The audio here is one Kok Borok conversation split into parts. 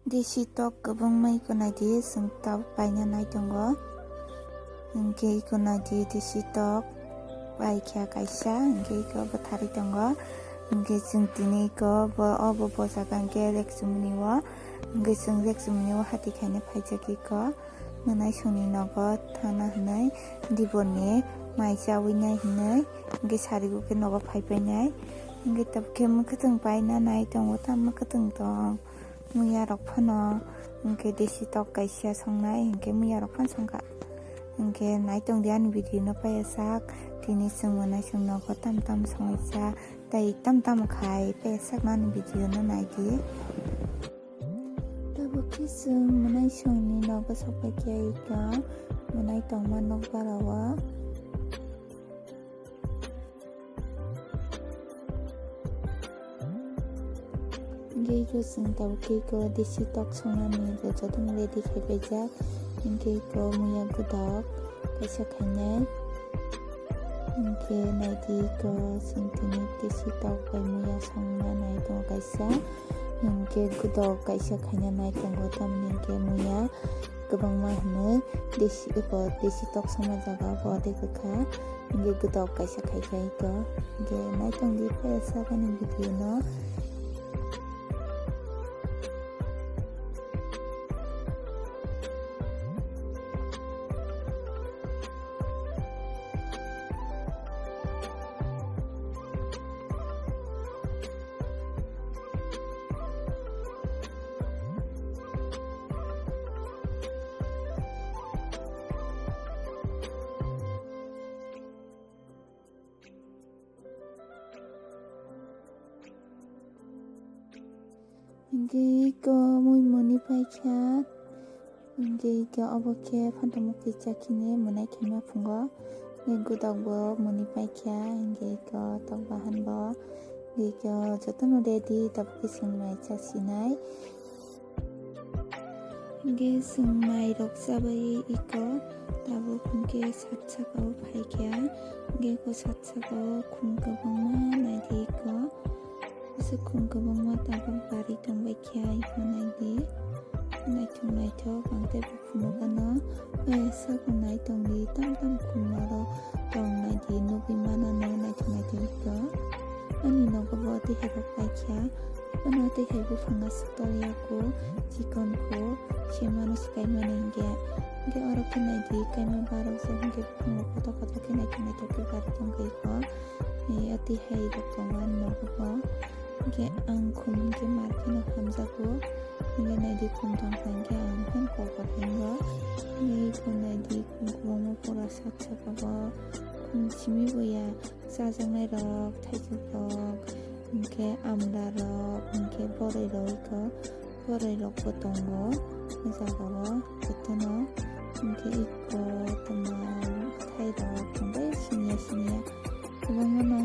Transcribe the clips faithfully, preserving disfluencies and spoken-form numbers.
Desi tok kwbangma iko naidi, chwng tabuk paina nai tongo. Hinkhe iko naidi desi tok paikha kaisa, hinkhe iko bwtharwi tongo. Hinkhe chwng tini iko bo, obo bojaga hinkhe rek chumuni o, hinkhe chwng rek chumuni o hati khaina phaijak iko. Mwnaisongni nogo thana hinwi, diborni mai chawi nai hinwi, hinkhe sarigo khe nogo phaipainai. Hinkhe tabukhe mwkhwtwng paina nai tongo, tamo mwkhwtwng tong. Muya rok phano hinkhe desi tok kaisa songnai, hinkhe muya rok phano songkha. Hinkhe naitong di ani video no paiya sak, tini chwng mwnaisong nogo tam tam songwisa, tei tam tam khai paiya sak no ani video no nai di. Tabuk khe chwng mwnaisongni nogo sokphaikha ika, mwnai tongma nokbar o. Hinkhe iko chwng tabuk khe iko desi tok songnani jotono ready khai paijak. Hinkhe iko muya gwdok kaisa khainai. Hinkhe naidi iko chwng tini desi tok bai muya songna nai tongo kaisa. Hinkhe gwdok kaisa khaina nai tongo, tamni hinkhe muya kwbangma hinwi desi, iko desi tok songma jaga bo tei kwkha. Hinkhe gwdok kaisa khaikha iko. Hinkhe naitong di phaisa gani video no. Hinkhe iko mui muni paikha, hinkhe iko obo khe phantok mukti chakhini mwnai khaima phungo. Hinkhe gwdok bo muni paikha, hinkhe iko tok bahan bo, hinkhe iko jotono ready, tabuk khe chwng mai chasinai. Hinkhe chwng mai rok chabai iko, tabuk hinkhe sat saka o phaikha, hinkhe iko sat saka o khum kwbangma naidi iko. Aswk khum kwbangma tabuk barwi tongbaikha, iko naidi. Naithok naithok, ang teibo phunukgano. Bai aswk naitongdi, tam tam khum oro tong naidi, nugwi manano naithok naithok iko. Ani nogo bo tei hai rok paikha. Ano tei hai buphang aswk tolya kho, chikon kho, se mano se kaimani hinkhe. Hinkhe oro khe naidi, kaima barok jok hinkhe buphango kotor kotor khe naithok naithok khe barwi tongkha iko. Tei hai rok tongo ani nogo bo. Hinkhe ang khum hinkhe mar kheno hamjago. Hinkhe naidi khum tongkha hinkhe ang phano kokor hingo. Hinkhe iko naidi khum kwbangma pura sat saka bo. Khum simi bo ya chajaknai rok, thaichuk rok, hinkhe amla rok, hinkhe boroi rok iko. Boroi rok bo tongo o jaga o jotono. Hinkhe iko tongma bwthai rok tongbai siniya siniya kwbangma no.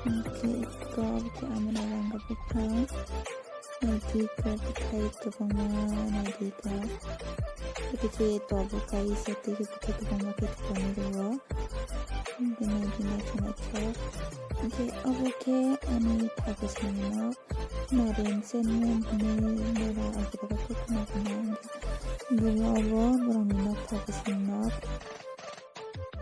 Hinkhe iko bwkhe amla rang rok buphang. Naidi iko bwthai kwbangma, naidi iko. Tei khe tobo kaisa tei khe bwthai kwbangma khe tongwi rwo. Hinkhe naidi naithok naithok. Hinkhe obo khe ani tha bwskango. Naren chen nung hinwi nora agirok khe khna khna hinkhe. Bini obo borokni nok tha bwskango.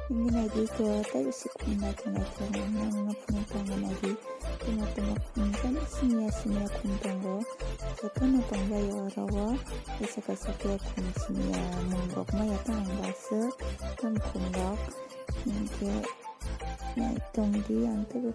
Hinkhe naidi iko teibo se khum naithok naithok nang nang no phunuk tongo naidi. Tuma tuma khum jani siniya siniya khum tongo. Jotono tongbaio oro o. Kaisa kaisa khe khum siniya mung rok maya tang ang bo aswk tam khum rok. Hinkhe naitong di ang teibo.